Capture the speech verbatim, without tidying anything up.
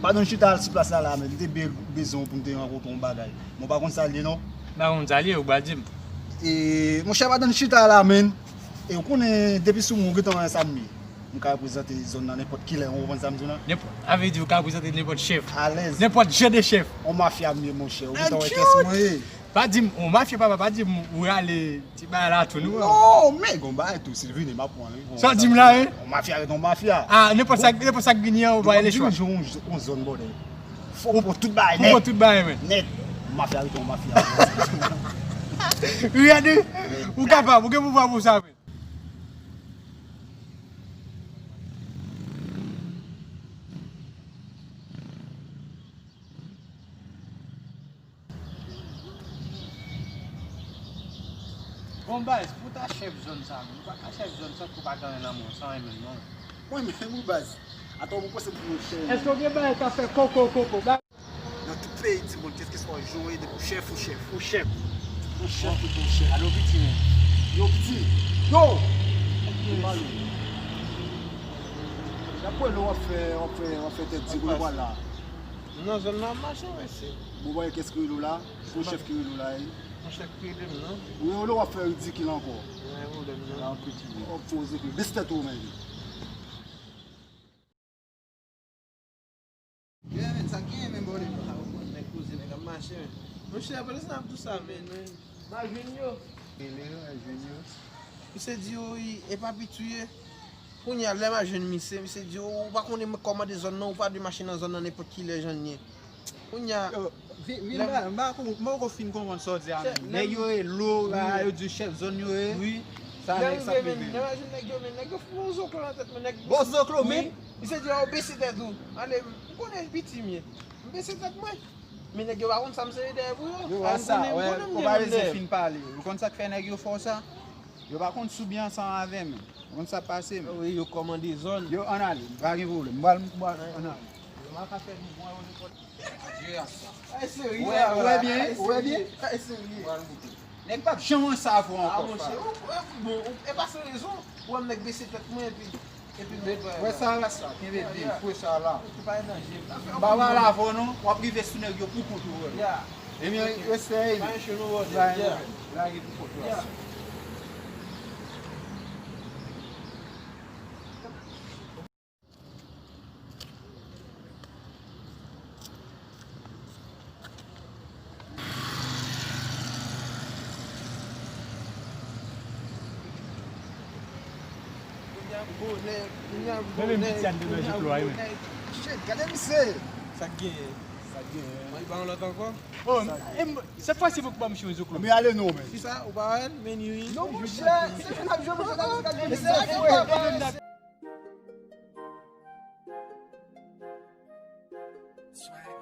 Padan chita al sou plas la la, men li te be-, bezwen w pou m te rankontre yon bagay. Mwen pa konn sa l ye non. Pa konn sa l ye, ou pa di m. E, monchè, padan chita la, men. E ou konnen, depi sou mwen, ou gentan wè sa m ye. M ka reprezante zòn nan nenpòt kilè, ou konprann sa m di w la? Nenpòt, sa vle di ou ka reprezante nenpòt chèf. Alèz. Nenpòt jan de chèf. On mafya m ye, monchè. Ou gentan wè kiyès mwen ye. Pa di m, on mafya, papa, pa di m, ou rale ti bagay la tou, nou. Non, men gon bagay tou, si l vini, m ap pran li. Sa w di m la, wi? On mafya ret on mafya. Ah, nenpòt sa, nenpòt sa k vini an, ou pa gen lechwa. Bon, m ap dirije on, on zòn, bòdè. Fò w pran tout bagay nèt. Fò w pran tout bagay, men. Nèt. Mafya ret on mafya. Wi, gade, ou kapab, ou gen pouvwa pou sa, men. Bon, baz, pou ta chèf zòn sa, men ou pa ka chèf zòn san pou pa gen anyen nan men w, san anyen menm, non. Mwen menm, wi, baz. Atò, mwen panse pou mwen chèf. Èske w gen bagay k ap fè koko, koko? Nan tout peyi di mond, kèlkeswa jan w ye, depi w chèf, ou chèf. Ou chèf. Ou chèf, ou bon chèf. Alo, piti, men. Yo, piti. Yo! Mwen pale. Y ap wè lè w ap fè, w ap fè, w ap fè tèt di, w ap la. Nan zòn nan ap mache, mesye. Bon, wè, kès ki rele w la? Bon, chèf ki rele w la, wi. Bon, chèf ki rele m, non? Wi, w ap fè ridikil ankò. Gen pwoblèm, non? An piti, wi. W ap poze pi. Bese tèt ou, men. Yeah, men, sa gen, men, bòdè. Ah, ou konn nèg koze, nèg ap mache, men. Monchè, apre sa, n ap di sa, men, non. M al jwenn yo. Rele yo, al jwenn yo. Misye di yo, e pa piti ye. Kounye a, lè m al jwenn misye, misye di, ou pa konnen mwen kòmande zòn nan, ou pa dwe mache nan zòn nan nenpòt ki lè jan l ye. Kounye a, yo, vin, vin ba, m pa, m pa poko fin konprann sa w di a, men. Nèg yo rele w, yo di chèf zòn yo ye. Wi. Sa nèg sa rive, men. Lè m al jwenn nèg yo, men nèg yo fout yon zoklo nan tèt mwen, nèg. Bon zoklo, men. Misye di, o, bese tèt ou. Ale, m konnen piti m ye. M bese tèt mwen. Men nèg yo pa konn sa m sere dèyè pou yo. Yo wè sa, wè, ou pa bezwen fin pale. Ou konn sa k fè nèg yo fè w sa? Yo pa konn si w byen ansanm avè m. Ou konn sa k pase m. Wi, yo kòmande zòn. Yo, ann ale, pa gen pwoblèm. M pral, m pral, ann ale. Yo pa ka fè nou bwè yo nenpòt. Adye a sa. Ay, serye. Ou wè, ou wè byen, ou wè byen? Ay, serye. Nèg p ap janm ansanm avè w ankò, frè. Ah, monchè, ou, ou, bon, ou, e pa san rezon. Ou wè m nèk bese tèt mwen, epi Epi m met bagay la. Wè sa la, sa, kenbe byen, fwe sa la. Ou pa danje. M pa pale avè w non, w ap rive sou nèg yo pou kont ou, wè. Ebyen, resèy. Pa enche nou, wè. Lage pou kont ou. Men menm piti a n te nan jip lwa wi men. Shit, gade misye. Sa k genyen? Sa k genyen? Mwen pa yon lòt ankò. Oh, e m, se fwa si fòk ban m chou zoklo. Men ale non men. Kisa? Ou pa wè l? Men wi. Non monchè, se fè n ap jwe monchè, gade misye, gade misye. Swag.